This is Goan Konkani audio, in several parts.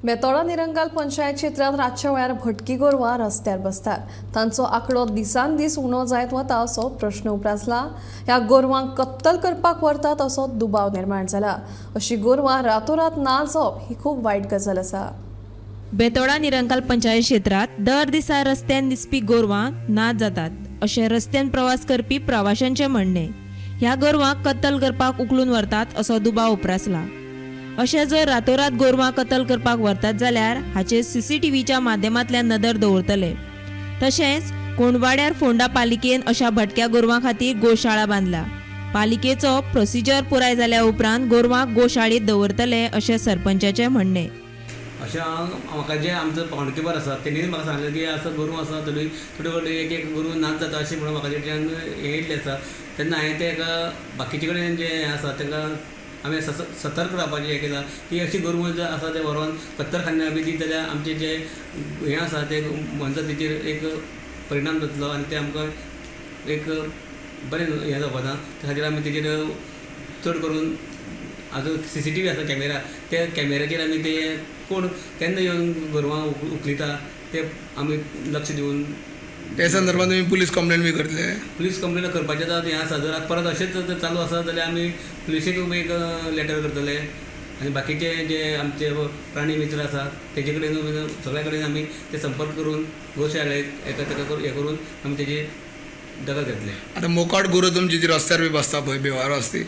बेतोडा निरंकाल पंचायत क्षेत्रांत रातच्या वेळार भटकी गोरवां रस्त्यार बसतात. तांचो आंकडो दिसान दीस उणो जायत वता असो प्रश्न उप्रासला. ह्या गोरवांक कत्तल करपाक व्हरतात असो दुबाव निर्माण जाला. अशी गोरवां रातोरात ना जावप ही खूब वायट गजाल आसा. बेतोडा निरंकाल पंचायत क्षेत्रात दर दिसा रस्त्यान दिसपी गोरवां ना जातात अशें रस्त्यान प्रवास करपी प्रवाशांचें म्हणणें. ह्या गोरवांक कत्तल करपाक उखलून व्हरतात असो दुबाव उप्रासला. अशें जर रातोरात गोरवां कत्तल करपाक व्हरतात जाल्यार हाचेर सीसीटीव्हीच्या माध्यमांतल्यान नदर दवरतले. तशेंच कोंडवाड्यार फोंडा पालिकेन अशा भटक्या गोरवां खातीर गोशाळा बांदला. पालिकेचो प्रोसिजर पुराय जाल्या उपरांत गोरवांक गोशाळेंत दवरतले अशें सरपंचाचें म्हणणें. अशें हांव म्हाका जे आमचो पावणकीपर आसा तेणीय म्हाका सांगलें की आसा गोरवां आसा थोडी थोडी थोडी एक एक गोरवां नाच जाता अशें म्हणून म्हाका तेच्यान हें येयल्लें आसा. तेन्ना हांवें ते एका बाकीचे कडेन जे हें आसा तांकां आमी सतर्क रावपाचें हें केलां की अशीं गोरवां जर आसा ते व्हरोन कत्तरखान्या बी दित जाल्यार आमचें जें हें आसा तें मोनजातीचेर एक परिणाम जातलो आनी तें आमकां एक बरें हें जावपा ना. त्या खातीर आमी तेजेर चड करून आजून सीसीटीव्ही आसा कॅमेरा, त्या कॅमेराचेर आमी ते कोण केन्ना येवन गोरवां उखलिता ते आमी लक्ष दिवन. त्या संदर्भात तुमी पुलीस कंप्लेन बी करतले? पुलीस कंप्लेन करपाचें आतां हें आसा, जर परत अशेंच जर चालू आसा जाल्यार आमी पुलिसेक एक लेटर करतले आनी बाकीचे जे आमचे प्राणी मित्र आसा तेजे कडेन सगळ्या कडेन आमी ते संपर्क करून गोशाळेक एका ताका हें करून आमी तेजी दखल घेतले. आतां मोकाट गोरवां तुमची जी रस्त्यार बी बसता पळय बेवारो आसता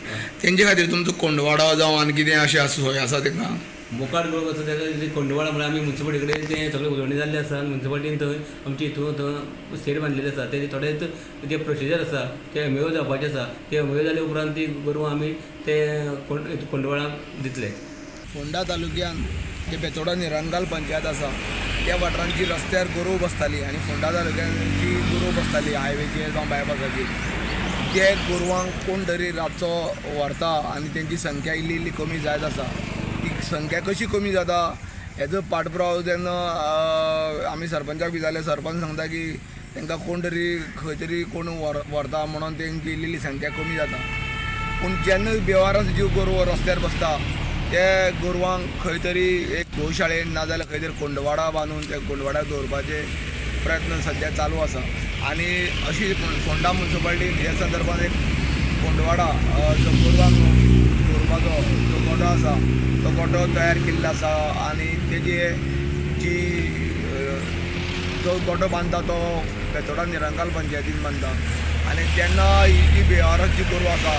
तेंचे खातीर तुमचो कोंडवाडो जावं आनी कितें अशें आसा सोय आसा तेंकां? मोकाट गोरवां आसा तेका कोंडवाडो म्हळ्यार आमी मुन्सिपालिटी कडेन तें सगळें उलोवणें जाल्लें आसा. मुन्सिपालिटीन थंय आमची हितून थंय शेड बांदलेली आसा. तेजे थोडेच जे प्रोसिजर आसा ते एमओयू जावपाचे आसा. ते एमओयू जाले उपरांत ती गोरवां आमी ते कोंडवाडाक दितले. फोंडा तालुक्यान जे बेतोडा निरंकाल पंचायत आसा त्या वाठारांत जी रस्त्यार गोरवां बसताली आनी फोंडा तालुक्यान जी गोरवां बसताली हायवेचेर जावं बायपासाचेर ते गोरवांक कोण तरी रातचो व्हरता आनी तेंची संख्या इल्ली इल्ली कमी जायत आसा. ती संख्या कशी कमी जाता हेजो पाठपुरावो जेन्ना आमी सरपंचाक विचारलें, सरपंच सांगता की तांकां कोण तरी खंय तरी कोण व्हरता म्हणून तेंची इल्ली इल्ली संख्या कमी जाता. पूण जेन्ना बेवारस जी गोरवां रस्त्यार बसता ते गोरवांक खंय तरी एक गोशाळेन नाजाल्यार खंय तरी कोंडवाडा बांदून त्या कोंडवाड्यार दवरपाचे प्रयत्न सद्या चालू आसा. आनी अशी फोंडा मुन्सिपालिटीन ह्या संदर्भात एक कोंडवाडा जो गोरवांक दवरपाचो जो गोठो आसा तो गोठो तयार केल्लो आसा आनी तेजे जी जो गोठो बांदता तो बेतोडा निरंकाल पंचायतीन बांदता आनी तेन्ना ही जी बेवारस जी गोरवां आसा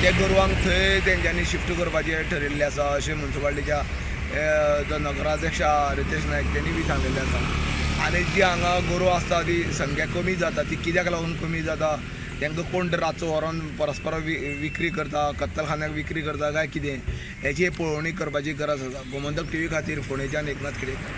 त्या गोरवांक थंय तेंच्यांनी शिफ्ट करपाचें ठरिल्लें आसा अशें मुन्सिपालिटीच्या जो नगराध्यक्ष रितेश नायक तेणी बी सांगिल्लें आसा. आनी जी हांगा गोरवां आसता ती संख्या कमी जाता, ती कित्याक लागून कमी जाता, तांकां कोण तर रातचो व्हरोन परस्पर विक्री करता, कत्तलखान्याक विक्री करता काय कितें हेची पळोवणी करपाची गरज आसा. गोमंतक टीव्ही खातीर फोंडेच्यान एकनाथ खेडेकर.